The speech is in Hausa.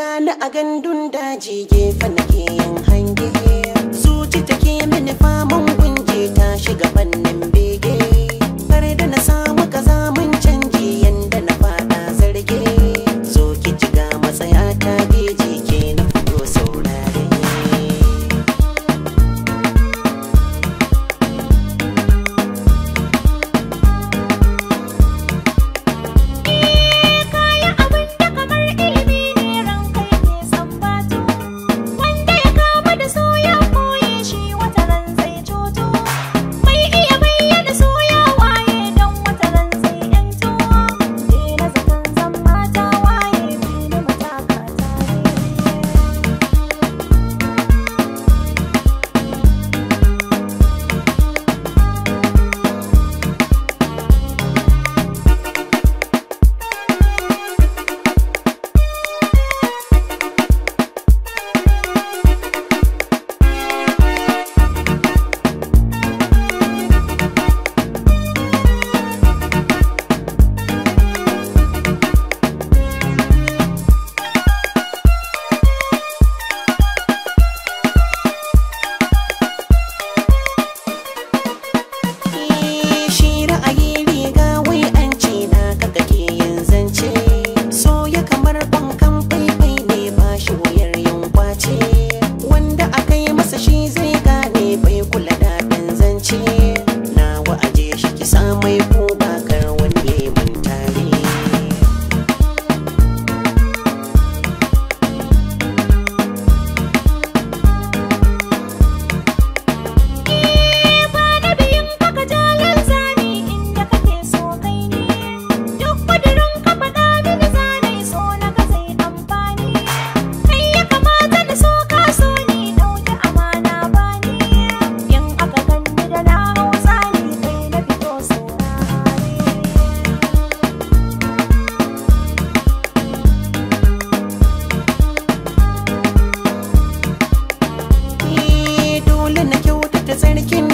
Gani a gandun daji gefe nake yin hange, zuci take mini faman gunje ta shiga fannin bege. Kar da na samu kazamin canji yanda na fada zarge, zo ki jiga matsaya ta geji ke na fito saurare. Kaya abin da kamar ilimi ne ranka yake sambatu, wanda ya kama da so ya koye shi wataran zai cutu. Mai iya bayyana so ya waye don wataran zai yanto. Dena zaton zan mata waye bi mataka tare. Shi ra'ayi riga wai an ce na kaka ke yin zance, so ya kamar wankan faifai ne ba shi wuyar yin kwace, wanda aka yi masa shi zai gane bai kula daɗin zance. Na wa'aje shi ki samai ko bakar wani ya yi mun tare. Ba na biyun kaka jalar zani inda kake so kai ne, duk kudurin ka faɗa mini zane so na ka zai amfani. Kai ya kamata na so ka so ni ɗauki amana bani, in aka ganni da na hau tsani kai na fito saurare. Dole na kyautata tsarkin